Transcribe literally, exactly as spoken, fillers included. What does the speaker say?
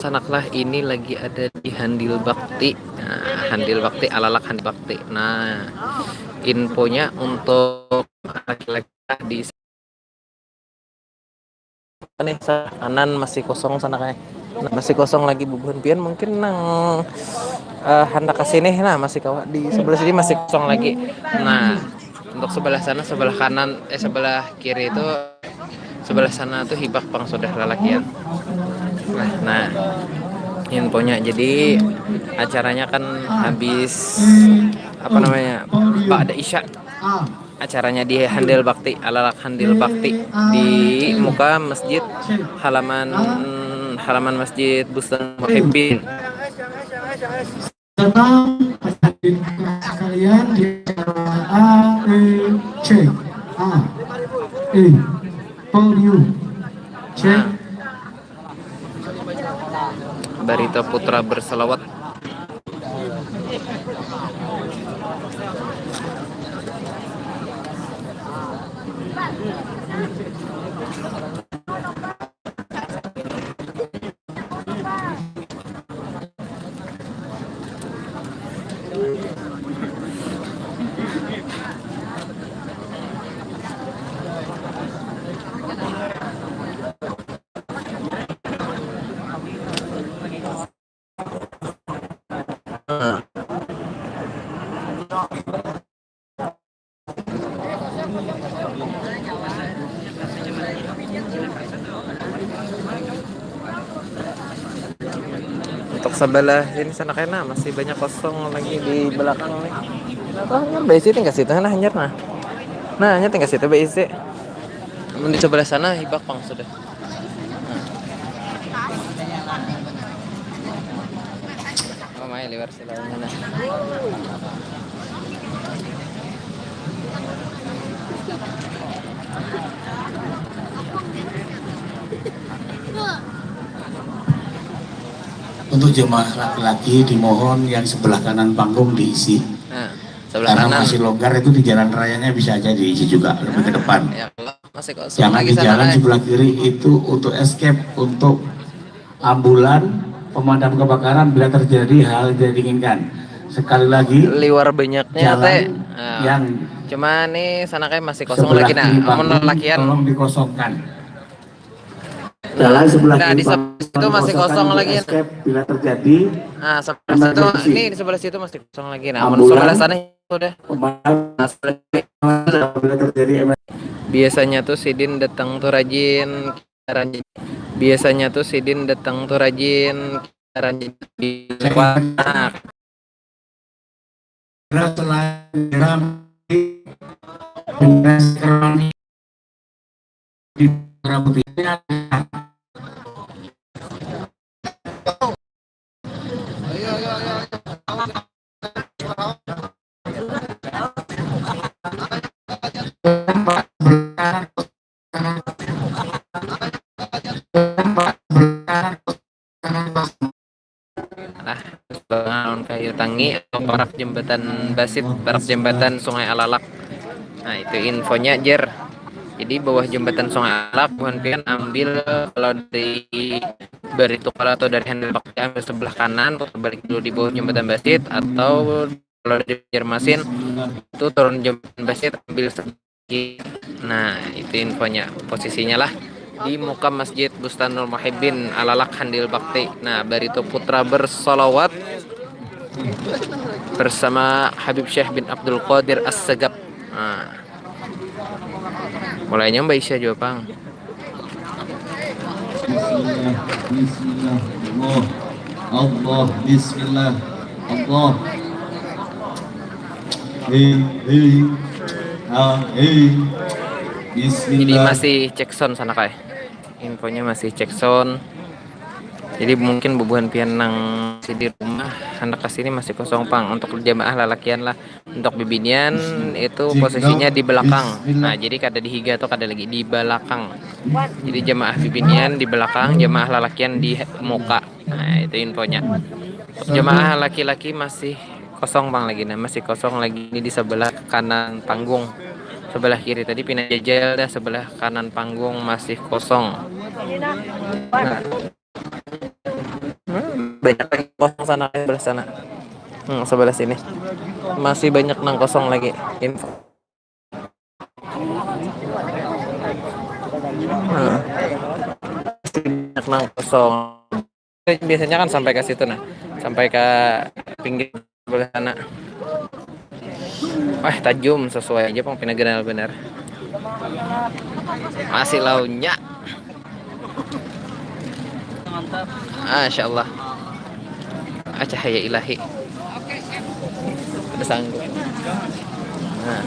Sanak lah, ini lagi ada di Handil Bakti. Nah, Handil Bakti, alalak Handil Bakti. Nah, infonya untuk laki-laki di nih, sa-, kanan masih kosong sana kayak. Nah, masih kosong lagi bubuhan pian mungkin nang, eh, handak ke sini, nah, masih kawa di sebelah sini masih kosong lagi. Nah, untuk sebelah sana, sebelah kanan, eh, sebelah kiri itu, sebelah sana tuh hibak pang sudah lalakian. Nah, nah, infonya jadi acaranya kan habis apa namanya, Ba'da Isya. Acaranya di Handil Bakti, alalak Handil Bakti di muka masjid halaman, halaman Masjid Bustan Muhibbin. Datang hadirin sekalian di acara A E C. A E, podium. Cek. Barito Putra berselawat. Untuk sebelah sini sana kena masih banyak kosong lagi di belakang nih. Kenapa hanyar baisi tinggal situ nah hanyar nah. Nah, hanya tinggal situ baisi. Mun di sebelah sana hibak pang sudah. Oh, main liwar. Untuk jemaah laki-laki dimohon yang sebelah kanan panggung diisi. Nah, sebelah Karena kanan. Masih longgar itu di jalan rayanya bisa aja diisi juga lebih ke depan. Ya, masih kosong. Jangan lagi di jalan sana, sebelah kiri itu untuk escape, untuk ambulan pemadam kebakaran bila terjadi hal yang tidak diinginkan. Sekali lagi, liwar banyaknya teh. Nah, yang cuma nih sana kayak masih kosong lagi nah. Amun lalakian tolong dikosongkan. Jalan sebelah nah, kiri di situ masih kosong lagi. Escape bila terjadi. Nah, sebelah situ ini di sebelah situ masih kosong lagi. Nah, amun sebelah sana sudah. Nah, sebelah biasanya tuh sidin datang tuh rajin. Biasanya tuh sidin datang tuh rajin, rajin di warteg. Nah, bangun kayu tangi atau parak jembatan Basit, parak jembatan Sungai Alalak. Nah, itu infonya jer. Jadi bawah jembatan Sungai Alalak, buhan pian ambil kalau di Baritukala atau dari Handil Bakti ambil sebelah kanan, balik dulu di bawah jembatan Basit atau kalau di Banjarmasin itu turun jembatan Basit ambil sedikit. Nah, itu infonya posisinya lah di muka Masjid Bustanul Muhibbin Alalak Handil Bakti. Nah, Barito Putra bersolawat bersama Habib Syekh bin Abdul Qadir As-Segap. Nah, mulainya Mbak Isya juga pang. Bismillah, bismillah, Allah, Allah, bismillah, Allah. Hei, hei, ha, hei. Bismillah. Ini masih cek sound sana kai. Infonya masih cek sound. Jadi mungkin bubuhan pian nang masih di rumah, handak ke sini masih kosong pang untuk jamaah lalakian lah. Untuk bibinian itu posisinya di belakang. Nah, jadi kada di higa atau kada lagi di belakang. Jadi jamaah bibinian di belakang, jamaah lalakian di muka. Nah, itu infonya. Jamaah laki-laki masih kosong pang lagi nah, masih kosong lagi ini di sebelah kanan panggung. Sebelah kiri tadi pina jajal dah, sebelah kanan panggung masih kosong. Nah. banyak lagi kosong sana, sebelah sana. Hmm, sebelah sini. Masih banyak nang kosong lagi. Info. Hmm. Masih banyak nang kosong. Biasanya kan sampai ke situ nah, sampai ke pinggir sebelah sana. Wah, tajam sesuai aja pang pina ganal benar. Masih launnya. Masya Allah. Ah, cahaya ilahi. Ada sanggup. Nah,